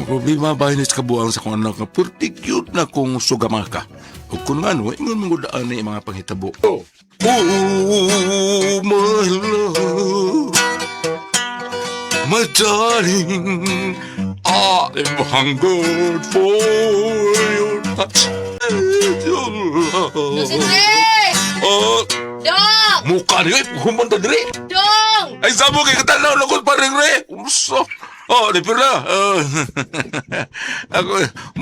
Problema ba ni sa kabuang sa akong anak nga purtig yun na kung sugamaka. O kung ano, ingon mong gudaan ni mga panghitabo. Oh, oh my love, my darling, I'm hungered for your touch. Your love. Cedric! Oh, Dong! mukha niyo, humanta diri. Dong! Ay, sabo kay katanaw na ko parang re. Uso. Oh, di Perla. Oh. Ako,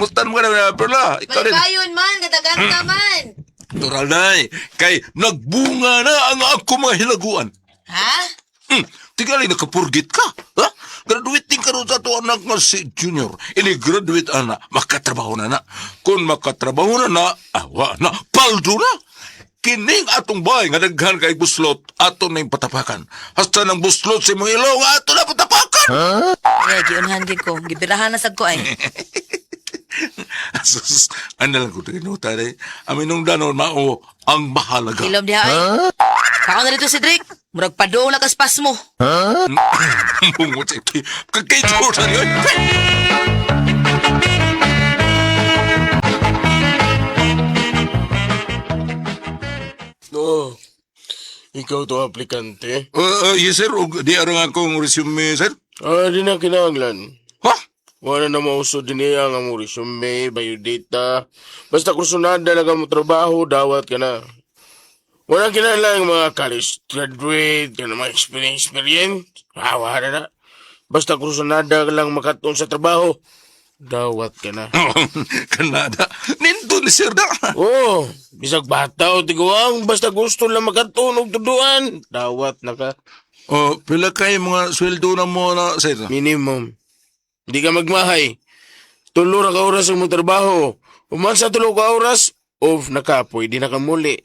mustan mo ka na, Perla. Ikaw rin. Malikayon man, katagan ka man. Tural na eh. Kay nagbunga na ang ako mga hilaguan. Ha? Tingali nakapurgit ka. Ha? Graduating ka ron sa ato anak nga si Junior. Ini graduate ana, makatrabaho na na. Kung makatrabaho na na, awa na, paldo na. Kining atong bahay nga daghan kay buslot, ato na yung patapakan. Hasta ng buslot sa imong ilong, ato na patapakan. Ay, giunhan gid ko. Gibirahan na sad ko ay. Sus, ano lang ko tinuta rin. Amin nung danon mao ang mahalaga. Hilom diha ay. Kaon na dito Cedric. Murag padong na kaspas mo. Mungot sa ito. Kay Jordan yun. Oh, ikaw to aplikante. Yes, sir. Og, di arang akong resume, sir. Ah, di na kinahanglan. Ha? Wala na mauso din niya ang among resume, biodata. Basta kursunada lang ang trabaho, dawat ka na. Wala kinahanglan ang mga college graduate, ka na mga experience, experience. Ah, wala na. Basta kursunada ka lang makatun sa trabaho, dawat ka na. Kanada. Nindot ni sir na. Oo, oh, bisag bata o tiguang, basta gusto lang makatun og tuduan, dawat na ka. Oh, pila kay mga sweldo na mo na, sir? Minimum. Hindi ka magmahay. Tulo ra ka oras ang mong trabaho. Human sa tulo ka oras, off na ka, pwede na ka muli.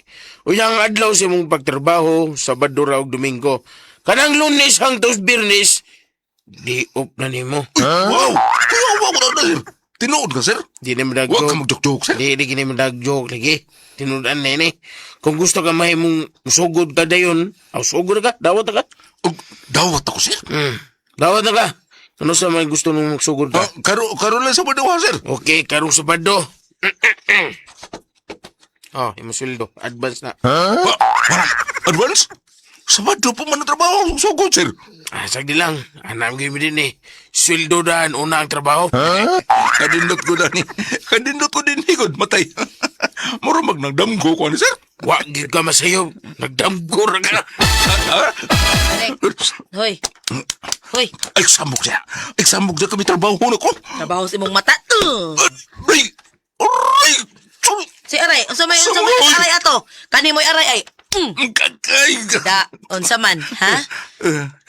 Unya ang adlaw sa imong pagtrabaho, Sabado ra og Domingo. Kanang Lunes hangtod Biyernes, di off na nimo. Wow! Kuya, wow na na, sir. Tinuod ka, sir? Di na madag Huwag ka mag-joke-joke, sir. Di, di kini madag joke lagi. Tinuod-an na ini. Kung gusto ka mahimong sugod ka dayon, aw sugod ka, dawat na ka. Og, dawat ako, sir. Dawat na ka. Ano sa may gusto nung magsugod ka? Ah, karo lang sa padawa, sir. Okay, karong Sabado. Oh, imo sweldo. Advance na. Ha? Wala. Advance? Sabado pa man ang trabaho. Sugod, sir. Ah, sagdi lang. Anam gyud mi din eh. Sweldo daan una ang trabaho. Kadindot ko dani. Kadindot ko din higod. Matay. Muro magnagdamgo ko ani, sir. Wa gyud ka masayob. Nagdamgo ra ka. Ah, Cedric. Hoy. Hoy, Ay, sambog siya. Ay, sambog siya kami trabaho na ko. trabaho sa imong mata. Aray! Aray! Sorry! Si aray, unsa may Samoy! aray ato? Kani mo'y aray ay. Ang Kakay! Da, unsa man, ha?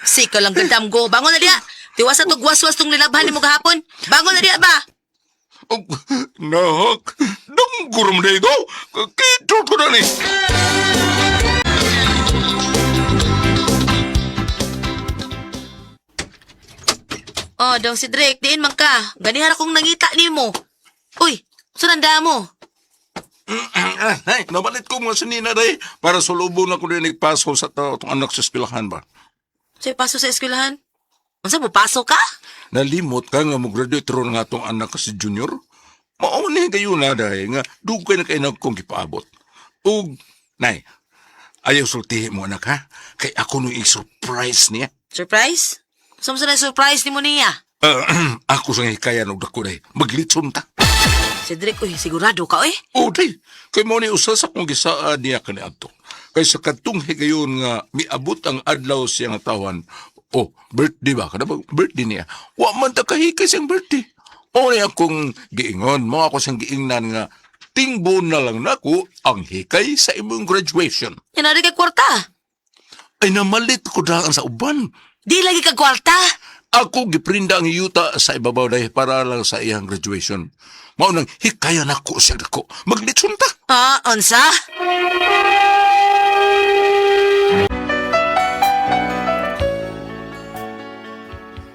Si ka lang gandamgo. Bangon na diha. Tiwasa tog waswas tong nilabhan nimo gahapon. Bangon na diha ba? Oh, Nahak! Damguram na ito! Kitot ko na ni! Oh, dong si Drake, diin man ka. Ganihan akong nangita nimo. Uy, unsa nanda mo? Ay, nabalit ko mga sinina day para sulubo na ko din nagpaso sa tao itong anak sa eskwelahan ba. Say paso sa eskwelahan. Unsa mo paso ka? Nalimot ka nga mo-graduate ron nga itong anak si Junior? Mauni kayo na day nga dugay na kayo kong gipaabot. Ug, nay, ayaw sultihi mo anak ha? Kay ako nung i-surprise niya. Surprise? Unsa man sa surprise nimo niya? Ah, ako sa hikayan og dako day. Maglitson ta. Cedric, uy, sigurado ka, uy. O day, kay mo ni usa sa kong gisaad niya kaniadto. Kay sa kadtong higayon nga miabot ang adlaw siya nga tawan. Oh, birthday ba? Kada ba birthday niya? Wa man ta kahikay siyang birthday. O niya akong giingon, mo ako siyang giingnan nga tingbo na lang nako ang hikay sa imong graduation. Yan kay kwarta. Ay namalit ko daan sa uban. Di lagi ka kwarta. Ako giprinda ang yuta sa ibabaw dahil para lang sa iyang graduation. Mao nang hikayan ako siya dako. Maglitson ta. Ah, unsa?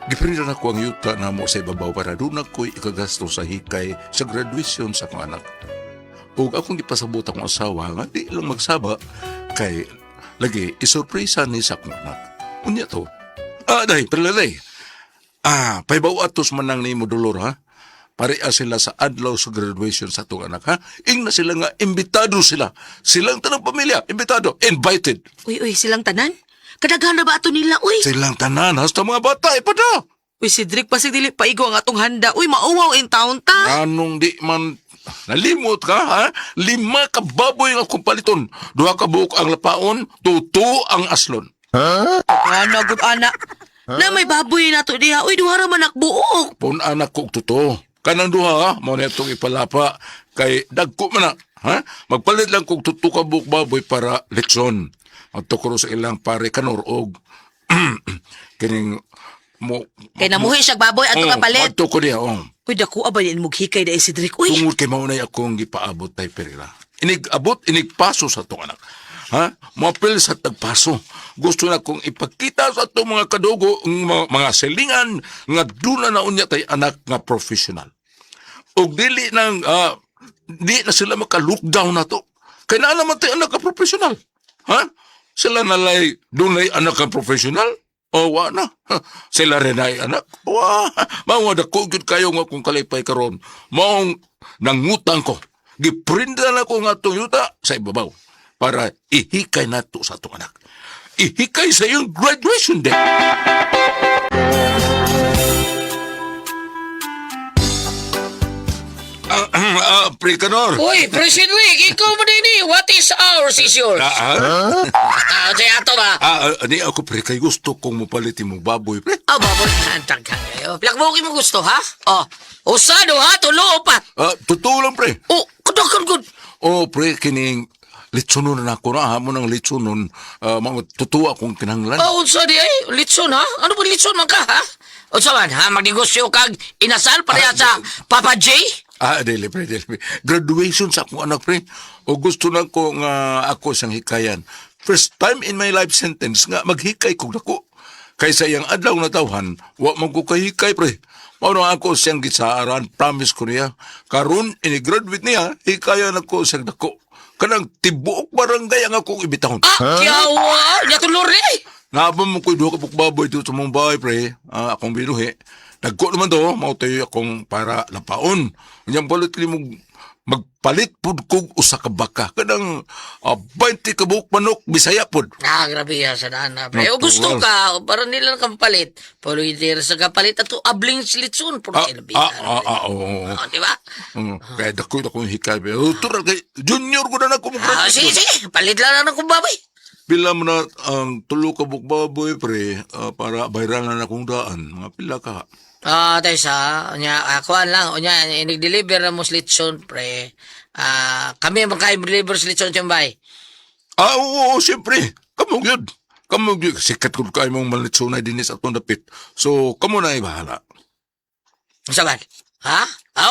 Giprinda na ko ang yuta na mo sa ibabaw para doon ako'y ikagasto sa hikay sa graduation sa akong anak. Ug akong gipasabot akong asawa nga di lang magsaba kay lagi isurpresa ni sa akong anak. Unya to. Ah, day, pero day. Ah, paybaw atos man nang nimo dolor ha. Pareha sila sa adlaw sa graduation sa atong anak, ha? Ingna sila nga, imbitado sila. Silang tanang pamilya, imbitado, invited. Uy, uy, silang tanan? Kadaghan na ba ato nila, uy? Silang tanan, hasta mga bata, ipada. Uy, Cedric, pasig dili paigo ang atong handa. Uy, mauwaw in town ta. Anong di man nalimot ka, ha? 5 ka baboy nga akong paliton. 2 ka buok ang lapaon, tuto ang aslon. Ana, good ana. Na may baboy na to diha. Uy, duha ra man buok. Pun anak ko og totoo. Kanang duha, ha? Mao na itong ipalapa kay dagko man na, ha? Magpalit lang kog tuto ka buok baboy para litson. Magtukuro sa ilang pare kanor og kining mo Kay namuhi siya baboy ato Oh, ka palit. Adto ko diha, oh. Uy, dako aba din mo hikay dai Cedric. Uy, Tungod kay maunay akong gipaabot tay Perila. Inig abot, inig paso sa atong anak. Ha? Moapil sa tagpaso. Gusto na kong ipakita sa atong mga kadugo, ang mga selingan, nga duna na unya tay anak nga professional. Og dili nang, di na sila maka-lockdown na to. Kaya na naman tay anak ka professional. Ha? Sila nalay, dunay anak ka professional? O, wa na. Ha, sila rin ay anak. Wa. Mga dako gyud kayo nga kung kalipay karon. Maong nangutang ko. Giprinda na ko nga atong yuta sa ibabaw para ihikay nato sa atong anak. Ihikay sa iyong graduation day. Pre Kanor. Uy, President Rick, ikaw mo din eh. What is ours is yours. Ah, ah, Ah, say ato ba? ani ako pre kay gusto kong mopalit imong baboy pre. Ah, baboy. Antang ka kayo. Plakbukin mo gusto, ha? Oh, usa, duha, tulo, upat. Totoo lang pre. Oh, kudok, good. Oh, pre, kining litsunon na ako na. Hamo ng litsunon. Mga totoo akong kinahanglan. Oh, unsa di ay? Litson, ha? Ano ba litson man ka, ha? Unsa man, ha? Magnegosyo kag inasal pareha sa Papa J? Dili, pre, dili, pre. Graduation sa akong anak, pre. O gusto na ko nga ako siyang hikayan. First time in my life sentence nga maghikay kog dako. Kaysa iyang adlaw na tawhan, wa man ko kahikay, pre. Mao na ako siyang gisaaran, promise ko niya. Karon ini-graduate niya, hikayan ako siyang dako. Kanang tibuok barangay ang akong ibitahon. Ah, kiyawa. Natulor ni ay. Naabang mo ko'y duha ka baboy dito sa mong bahay, pre. Akong binuhi. Nagko naman to, mao tayo akong para lapaon. Unyang balit ni mo magpalit pud kog usa ka baka. Kanang 20 ka buok manok, Bisaya pud. Ah, grabe yan sa daan na, pre. O gusto ka, para nila kang palit. Pero hindi sa kapalit ato abling litson. Puro kaibigan. Oo. Oh, di ba? Kaya dako akong hikay. pre. Oh, tural kay junior ko na na ako Ah, sige, sige. Palit lang na akong baboy. Pila mo na ang tulo ka buok baboy, pre, para bayran na akong daan. Mga pila ka. Ah, tayo sa, unya, kuan lang, unya, inig-deliver na mo sa litson, pre. Kami ang magkain deliver sa litson, tiyambay. Oo, oo, siyempre. Kamu yun. Kamu yun. Sikat ko kayo mong malitsonay din sa atong dapit. So, kamo na ibahala. Saban? Ha?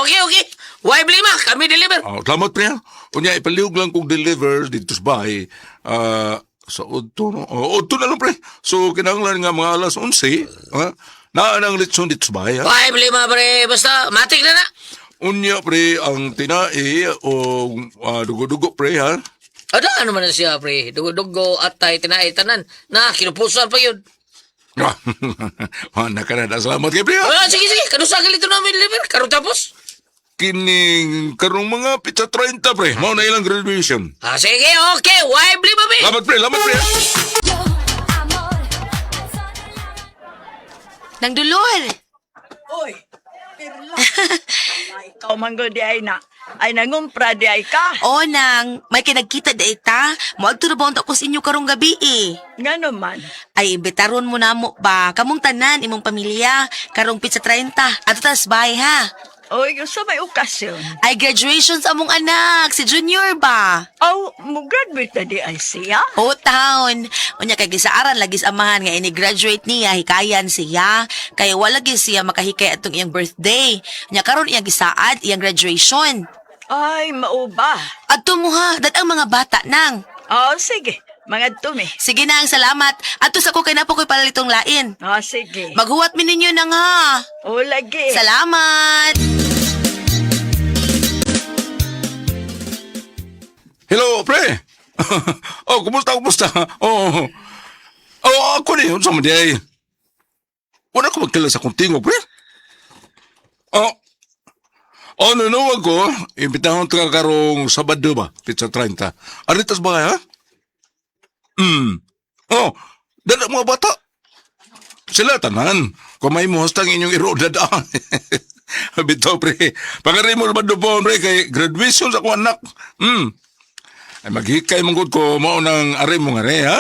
Okay, okay. Why blame ah? Kami deliver. Salamat, pre. Ha. Unya, ipalihog lang kong deliver dito sa bahay. Sa Odto, no? Oh, Odto na lang, pre. So, kinahanglan nga mga alas 11, ha? Naa ang litson dito sa bahay, ha? Why blame ah, pre? Basta, matik na na. Unya, pre, ang tinai o dugo-dugo, pre, ha? Ada, ano man na siya, pre? Dugo-dugo, atay, tinay, tanan. Na, kinupusan pa yun. Naka na. Salamat kay pre, ha? Sige, sige. Kanusa galito namin deliver. Karon tapos. Kining karong mga pizza 30, pre. Mao na ilang graduation. Sige, okay. Why blame ah, pre? Salamat, pre. Salamat, pre. Ha? Nang dulol. Oy, Perla. Ay, ikaw man gud di ay na. Ay nangumpra di ay ka. O nang, may kinagkita di ta. Moadto na ba unta ko sa inyo karong gabi eh. Ngano man. Ay, imbitaron mo na mo ba? Kamong tanan, imong pamilya. Karong pizza 30. Ato tas bahay ha. Oy, unsa may okasyon? Ay, graduation sa among anak. Si Junior ba? Aw, mo graduate na di ay siya. O town. Unya kay gisaaran lagi sa amahan nga ini-graduate niya, hikayan siya. Kaya wala gyud siya makahikay atong iyang birthday. Unya karon iyang gisaad iyang graduation. Ay, mao ba? Adto mo ha, dat ang mga bata nang. Oh, sige. Mga tumi. Sige nang, salamat. Adto sa ko kay napo ko'y palalitong lain. Oh, sige. Maghuwat mi ninyo nang ha. O, lagi. Salamat. Hello, pre. Oh, kumusta, kumusta? Oh, oh, ako ni, unsa man di ay? Wala ko magkilala sa akong tingog, pre. Oh, Oh, nunuwag ko, imbitahon ka karong Sabado ba, pizza 30. Aritas ba ha? Hmm. Oh, dada mga bata. Sila tanan. Kung may mo hostang inyong iro dadaan. Bitaw pre. Pangari mo naman doon pre kay graduation sa akong anak. Ay maghikay mong gud ko mao nang ari mo nga re ha.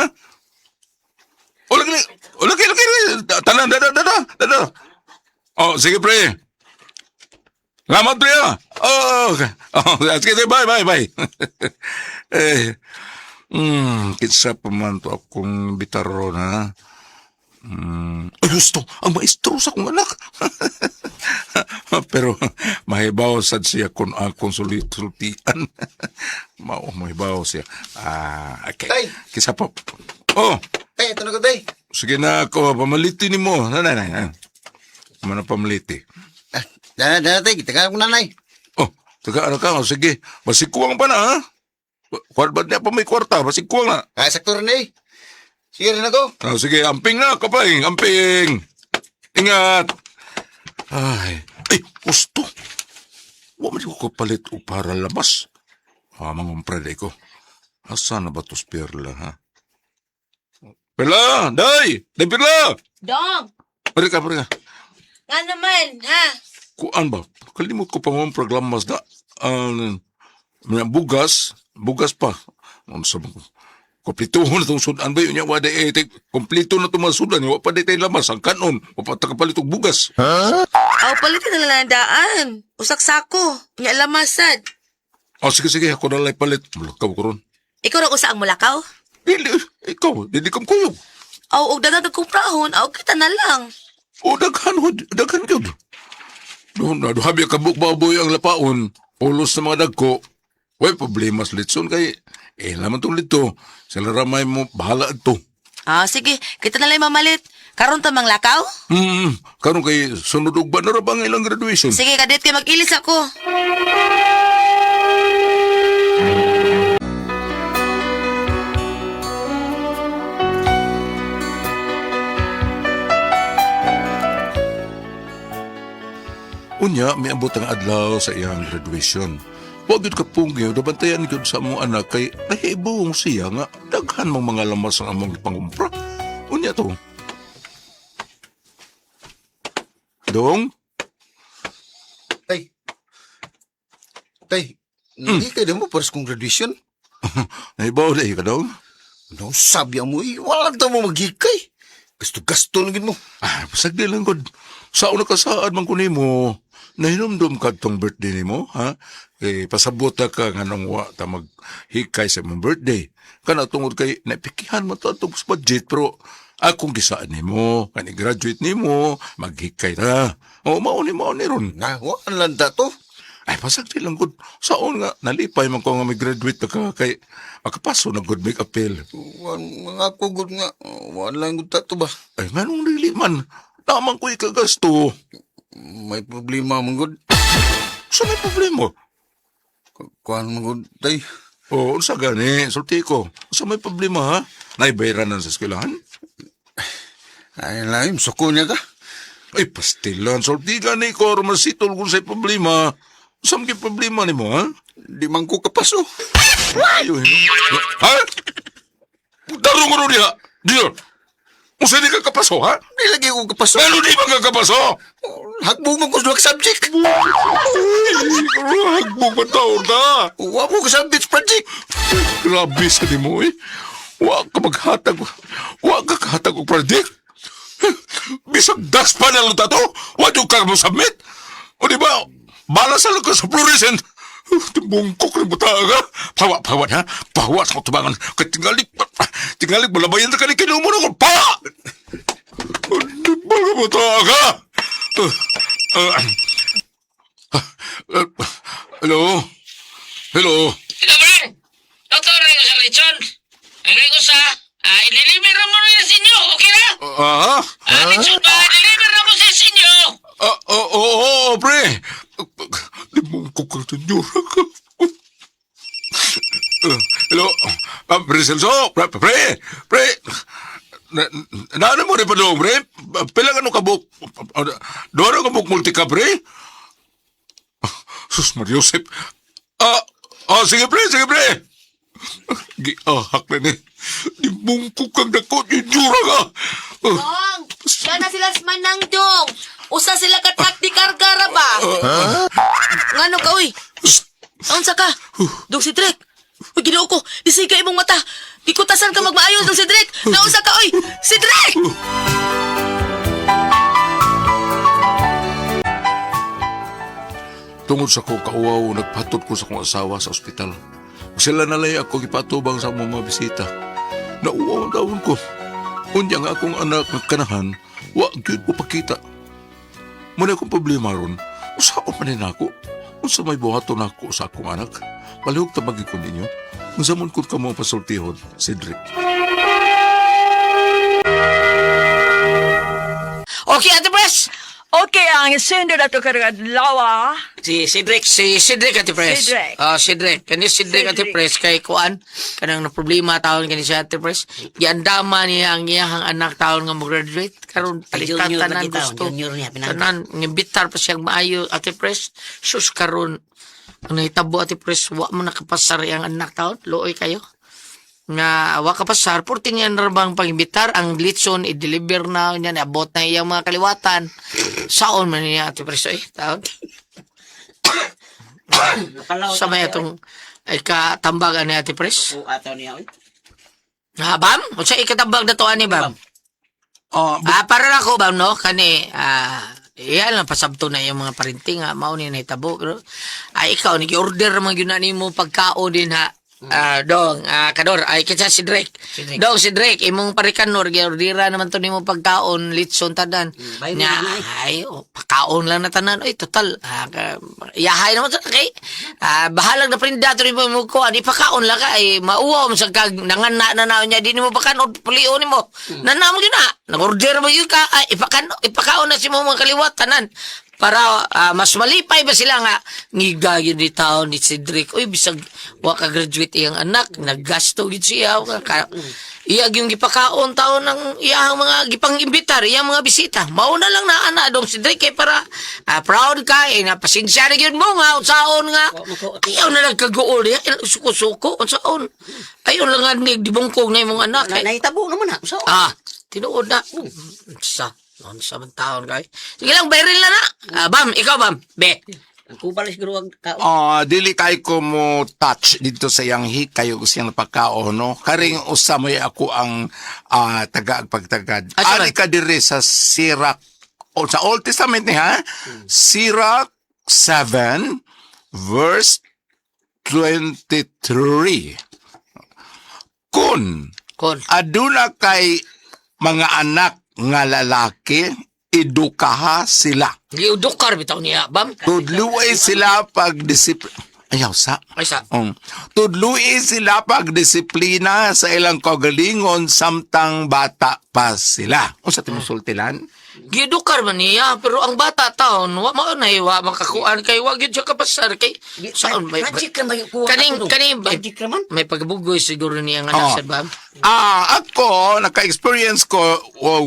O lagi, o lagi, lagi, lagi. Tanan, dada, dada, dada. Oh, sige pre. Salamat pre ha. Oh, okay. Oh, sige, sige, bye, bye, bye. Eh, kitsa pa man to akong bitaron ha. Ay, gusto, ang maestro sa akong anak. Pero mahibaw sad siya kung akong sultian. Mao, mahibaw siya. Ah, okay. Tay! Kisa pa. Oh, Tay, ito na ko, tay. sige na ako, pamaliti ni mo. Nanay, nanay. Mana pamaliti. Ah, dana, dana, tay. Kita ka akong nanay. Oh, taga ano ka? Oh, sige, masikuwang pa na, ha? Kwarta niya pa may kwarta, masikuwang na. Ah, sakto rin eh. Sige rin ako. Oh, sige, amping na, kapay, amping. Ingat. Ay, ay, gusto. Wa man ko kapalit o para labas. Ah, mangumpra di ko. Asa na ba to Perla, ha? Perla, day! Day, Perla! Dong, Pare ka, pare ka. nga naman, ha? Kuan ba? Kalimot ko pa mo ang programas na. Mga bugas, bugas pa. Ano sa mga Komplituhon na itong sudan ba yun? Wala eh, kompleto na itong mga sudan. Wa pa di tayo lamas. Ang kanon. Wa pa takapalit og bugas. Aw, palitin na lang ang daan. Usak sako. Nya lamasad. Oh, sige, sige. Ako na lang palit. Mulakaw ko ron. Ikaw ra usa ang mulakaw? Dili, ikaw, dili kam kuyog. Aw, og daghang kumprahon, aw kita na lang. O, daghan, ho, daghan yun. Doon na, duhabi ka baboy ang lapaon. Pulos na mga dagko. Way problema sa litson kay, eh, laman tong lito. Sila ramay mo, bahala ito. Ah, sige, kita na lang mamalit. Karon ta manglakaw? Karon kay sunod og ba na ra ba ang ilang graduation? Sige, kadit kay mag-ilis ako. Unya, miabot ang adlaw sa iyang graduation. Wa gyud ka pungyo, nabantayan gyud sa among anak kay nahibuong siya nga daghan mong mga lamas ang among ipangumpra. Unya to. Dong? Tay. Tay, hindi kayo mo pares kong graduation. Nahibaw na ka dong? No, sabi mo eh. Wala lang mo maghikay. Gasto-gasto lang yun mo. Ah, pasagdi lang gud. Sa una ka saad man ko nimo, nahinumdum ka tong birthday nimo, ha? Eh, pasabot ta ka nga nung wa ta maghikay sa imong birthday. Kana tungod kay napikihan mo to atong sa budget pero akong gisaan nimo, kani graduate nimo, maghikay ta. O mao ni ron. Na, wala lang ta to. Ay, pasagdi lang gud. Saon nga nalipay man ko nga may graduate na ka kay makapaso na good make appeal. Wala mga kugod nga. Wala lang gud ta to ba? Ay, nganong dili man. Tamang ko ikagasto. May problema man gud. Sa may problema? Kuan man gud, tay. Oo, unsa gani, sulti ko. Unsa may problema ha? Naibayranan sa eskwelahan? Ay, laim, suko niya ka. Ay, pastilan, sulti gani ko, masitol kung sa'y problema. Unsa man kay problema nimo ha? Di man ko kapaso. Ayo, ha? Darong ko diha. Diyo. Unsa di ka kapaso ha? Di lagi ko kapaso. Ngano di man ka kapaso? Hagbog man ko sa duha ka subject. Hagbog man taon ta. Wa mo ka subject project. Grabe sa nimo eh. Wa ka maghatag. Wa ka kahatag og project. Bisag das pa na lang tato. Wa jud ka mo submit. O di ba? Bala sa lang ka sa fluorescent. Timbungkok ni buta ka. Pawa, pawa ha. Pawa sa tubangan. Katingali, tingali balabayan ta kani kinumo na ko. Pa! Di ba ka buta ka? Hello? Hello? Hello, pre. Doktor, rin ko sa lechon. Ang ko sa, i-deliver na mo rin sa inyo. Okay na? Ah? Ah, lechon ba? I-deliver na mo sa inyo. Ah, oo, oo, oo, pre. Limungkok ka, senyora ka. Hello, ah, pre Celso, pre, pre, pre. Na, na, ano mo rin pa doon, pre? Pila ka nung kabuk? Doon ka buk multi ka, pre? Sus Maria Josep. Sige pre, sige pre. Giahak na ni. Dimungkog kang dako, jura ka. Dong, na sila sa Manang Dong. Usa sila ka truck di karga ra ba? Ngano ka uy? Unsa ka? Dong si Drake. Uy, Ginoo ko, disig ka imong mata. Gikutasan ka magmaayo dong si Drake. Nausa ka uy? Si Drake! Tungod sa ko kauwaw, nagpatod ko sa akong asawa sa ospital. Sila nalay ako gipatubang sa among mga bisita. Nauwaw ang daon ko. Unya nga akong anak nga kanahan, wa gyud ko pakita. Muna akong problema ron. Usaon man ni nako. Unsa may buhaton nako sa akong anak? Palihog tabagi ko ninyo. Unsa man kun kamo ang pasultihon, Cedric. Okay, Ate Pres. Okay, ang sender ato karong adlaw. Ah. Si Cedric. Si Cedric, Ate Pres. Cedric. Ah, Cedric. Kani Cedric, Ate Cedric. Pres kay kuan kanang na problema taon kani siya Ate Pres. Giandama niya ang iyahang anak taon nga mo-graduate karon palitan Junior tanan lagi taon, gusto. junior niya, pinangga. Tanan ngimbitar pa siyang maayo Ate Pres. Sus karon ang nahitabo Ate Pres wa mo nakapasar iyang anak taon. Luoy kayo nga wa kapasar porting yan ra bang pangimbitar ang litson i-deliver na niya niabot na iyang mga kaliwatan saon man niya Ate Pres eh taon sa may atong ay katambagan ni Ate Pres. Ato niya, oy. Ha, bam? Unsa ikatambag na to ani bam? Ah, Ah, para na ako bam no kani iyan lang pasabto na yung mga parinting ha, mao ni nahitabo. Pero, ay ikaw ni order man gyud na nimo pagkaon din ha. Ah, dong, kador, ay kitsa si Drake. Drake. Dong si Drake, imong parikanor giordera naman to nimo pagkaon litson tanan. bayo Nya, na lang, ay, oh, pagkaon lang na tanan. Oy, total. Iyahay naman to kay. Bahalag na prinda to nimo mo kuan, ipakaon lang ka ay mauwaw man sa kag nangana na na niya di nimo pakaon pulion nimo. Nana mo gyud na. Nag-order mo gyud ka ay ipakan ipakaon na si mo mga kaliwat tanan para mas malipay ba sila nga ngiga yun ni taon ni Cedric uy bisag wa ka graduate iyang anak naggasto gid siya wa ka iya yung gipakaon taon ng iyang mga gipang-imbitar iyang mga bisita mauna lang na ana dong Cedric kay para proud ka eh na pasensya na gyud mo nga unsaon nga ayaw na lang kaguol ya suko-suko unsaon ayaw lang nga nigdibungkog na imong anak Na, eh. nahitabo naman ha. So, Tinuod na. Sa, noon sa man taon kay. Sige lang, bayarin lang na. Bam, ikaw bam. Be. ang kubal siguro ang kaon. Dili kay ko mo touch dito sa iyang hikay ug siyang pagkaon no. Karing usa mo ako ang tagaag pagtagad. Ah, Ari ka diri sa Sirach o sa Old Testament ni ha. Sirach 7 verse 23. Kun Kon. aduna kay mga anak nga lalaki edukaha sila. Giudukar bitaw niya, bam. Tudluay sila pag disiplina. Ayaw sa. Ay sa. Tudlui sila pag disiplina sa ilang kagalingon samtang bata pa sila. Unsa ti musultilan? Giudukar man niya, pero ang bata taon, wa mao na wa makakuan kay wa gyud siya kapasar kay saan may Magic ra man yung kuha kaning ato, dong. kaning Magic ra man. may pagbugoy siguro niya ang anak Oh. sa bam. Ako, naka-experience ko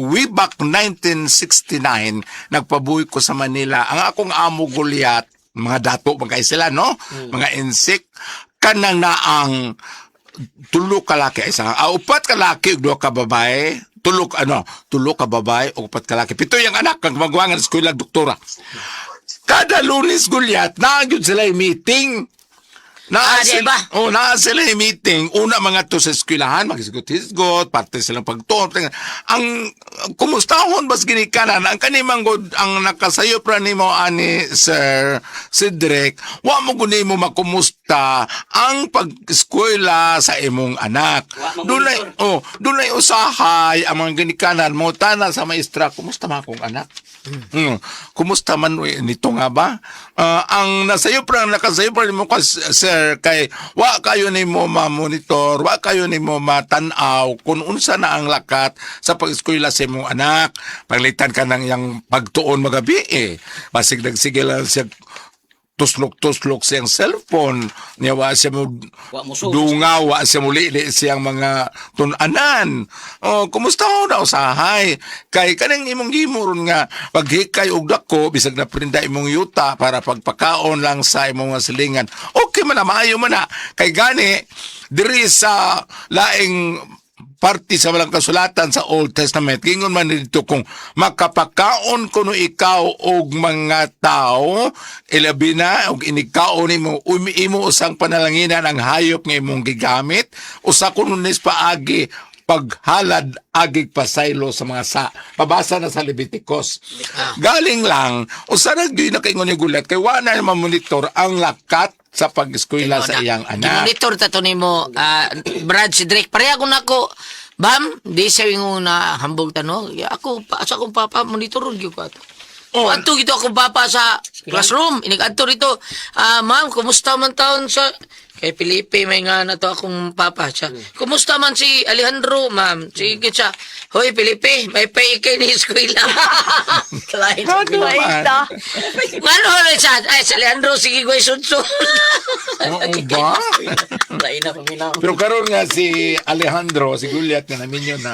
way back 1969, nagpabuhi ko sa Manila. Ang akong amo gulyat, mga dato mga sila, no? Mga insik, kanang na ang tulo ka laki ay isa, upat ka laki ug duha ka babae, tulo ano, tulo ka babae ug upat ka laki. Pito yung anak kang magwangan sa eskwela doktora. Kada Lunes gulyat, naa gyud sila yung meeting. Naa Di sila, ba? oh, naa sila yung meeting. Una mga to sa eskwelahan, maghisgot-hisgot, parte silang pagtuon. Ang kumustahon bas ginikanan, ang kanimang god, ang nakasayo pra nimo ani Sir Cedric, wa mo guni mo makumusta ang pag-eskwela sa imong anak. Wa mo Dunay, oh, dunay usahay ang mga ginikanan mo tana sa maestra, kumusta man akong anak? Kumusta man uy, nito nga ba? Ang nasayo pra nakasayo pra nimo ka sir kay wa kayo nimo ma-monitor, wa kayo nimo matan-aw kung unsa na ang lakat sa pag-eskwela sa imong anak. Paglitan ka ng iyang pagtuon magabi eh. Basig nagsige lang siya tuslok-tuslok siyang cellphone niya, wa siya mo Wa mo sulod. dunga, wa siya muli siyang mga tunanan. Oh, kumusta ho na usahay kay kanang imong gimo ron nga paghikay og dako bisag na prinda imong yuta para pagpakaon lang sa imong mga silingan, okay man na, maayo man na. Kay gani diri sa laing parte sa walang kasulatan sa Old Testament, gingon man dito kung makapakaon kuno ikaw og mga tao, ilabi na og inigkaon nimo imo usang panalanginan ang hayop nga imong gigamit, usa kuno nis paagi paghalad agig pasaylo sa mga sa pabasa na sa Leviticus. Galing lang usa ra gyud nakaingon ni gulat kay wa na mamonitor ang lakat sa pag-eskwela sa iyang anak. Monitor ta to nimo, Brad si Drake. Pareha ko nako. Bam, di siya yung na hambog tano. Ya, ako pa sa akong papa monitor gyud ko ato. Oh. Adto gito akong papa sa classroom. Inig-adto rito. Ah, ma'am, kumusta man taon sa kay Felipe may nga na to akong papa siya. Kumusta man si Alejandro, ma'am? Sige siya. Hoy Felipe, may pay kay ni eskwela. Kalain sa Ano man? Maita. Ngano rin siya? Ay, si Alejandro, sige ko sunso. Oo ba? Lain na paminaw. Pero karon nga si Alejandro, si Goliath nga naminyo na.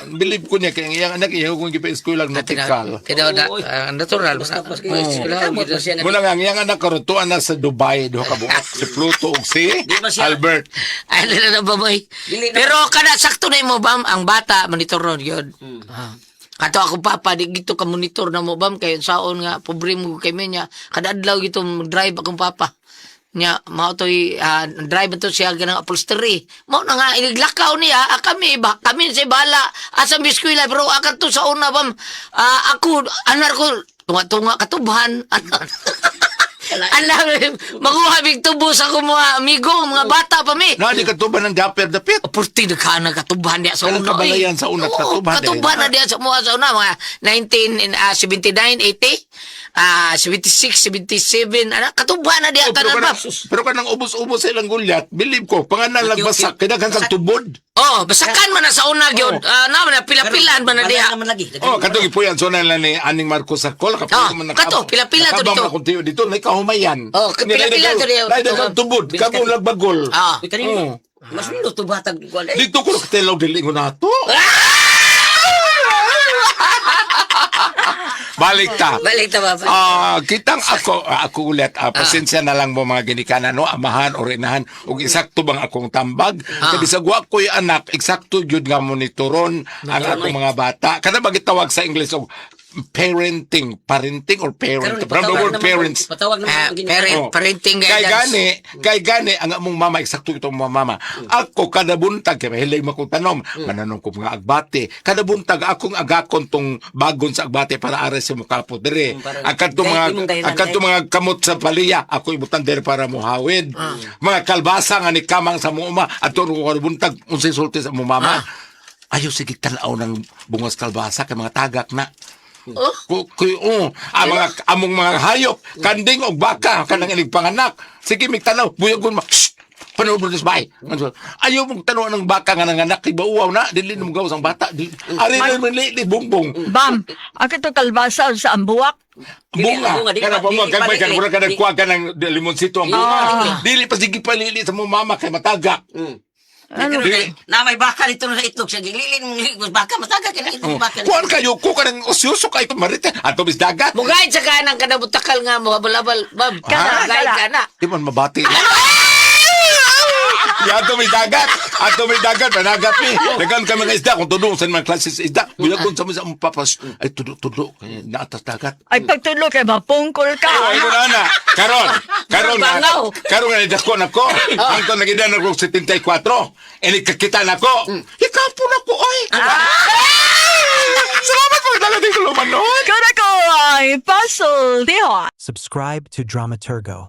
Believe ko niya kay ang iyang anak iya kung gipa-eskwela nautical. Tinaw na, Oy. natural. Basta pas Eskwela, Kamot na siya na. Muna nga ang iyang anak karon tuan na sa Dubai duha ka buok si Pluto ug si Di ba siya- Albert. Ay, na na ba, boy? Dili na- Pero kada sakto na mo, bam, ang bata, monitor ron, yun. Ah. Kato ako papa, di gito ka monitor na mo, bam, kay saon nga, pobre mo kay niya. Kada adlaw gito, drive akong papa. Nya, mao to'y drive to siya ganang upholstery. Mao na nga, iniglakaw niya, kami, ba, kami sa bala, asa mi eskwela, pero akat to sa una, bam, ako, anar ko, tunga-tunga katubhan, alam, makuha big tubo sa akong mga amigo, mga bata pa mi. Na di katuban ng dapper dapit. Purti na ka na katubahan niya sa Kanang una. kabalayan sa una, Oo, katubahan dahil. Katubahan na diya sa mga sa una. Mga 1979, 80, 76, 77, ano, katubahan na diya Oh, pero tanan ba? kanang, pero kanang ubos-ubos sa ilang Goliath, believe ko, pangalan lagbasak, kaya sa tubod. Oh, basakan man na sa una gyud. Na man na pila-pilaan man na diha. Naman lagi. Oh, katong ipuyan so na lang ni Aning Marcos sa kol kapag Oh, man kato, pila-pila to nakabang dito. na kung tiyo dito, may kahumayan. Oh, pila-pila to dito. Naay tubod, kamo lagbagol. Uy, kanino? Oh. Mas nindot to batag kuan eh. Dito ko nakatelaw dili ko na to. Balik ta. Balik ta ba? Kitang ako, ako ulit, pasensya na lang mo mga ginikanan, no, amahan or inahan, ug eksakto bang akong tambag? Kay bisag wa ko'y anak, eksakto jud nga monitoron ang akong mga bata. Kana ba gitawag sa English og parenting, parenting or parent? Karon, From the ipatawag word naman- parents. Patawag naman ang ginikanan. Parent, Oh. parenting Kay guidance. gani, kay gani ang among mama eksakto itong mga mama. Ako kada buntag kay mahilig man kong tanom, mananom ko mga agbate. Kada buntag akong agakon tong bagon sa agbate para aray sa mukapo dire. Para- Ang kadto Dahil mga imong dahilan, ang kadto mga kamot sa paliya ako ibutan dire para muhawid. Mga kalbasa nga ni kamang sa muuma adto ko kada buntag unsay sulti sa among mama. Ayaw sige tan-aw ng bungas kalbasa kay mga tagak na. Oh. Ku, oh, ang mga among mga hayop, kanding og baka kanang ilig panganak. Sige mig tanaw, buyagon ma. Shh! Panood mo bay. Ayaw mong tanaw ng baka nga nanganak kay bauaw na, dili mo gawas ang bata. Di, ari na man li bungbong. Bam, ako to kalbasa sa ambuwak. Bunga. Bunga, dili Kana pa- pa mo dili pa kag lili. mura ka nagkuha ka ng limonsito ang bunga. Dili pa sige palili sa mong mama kay matagak. Ano? Dili. Na may baka dito sa itlog sa gililin mong baka mataga kay Oh. itlog baka. Kuan kayo ko kanang osyoso kay marite ato bis dagat. Mugayad sa kanang kanabutakal nga mo habal-habal, bam. Kana, Mugayad kana. ka na. Di man mabati. Ya, ato may dagat. Ato may dagat, managat mi. Dagan kami mga isda kung tudong sa mga klase sa isda. Buyagon sa mga among papas. Ay tudo-tudo kay naatas dagat. Ay pagtulo kay mapungkol ka. Ay mo na na. Karon, karon nga. Bangaw. Karon nga nidako na ko. Ang nagida na ko 74. E kakita na ko. Hikapon ako ay. Salamat pagdala dito lumanon. Kada ko ay puzzle, di Subscribe to Dramaturgo.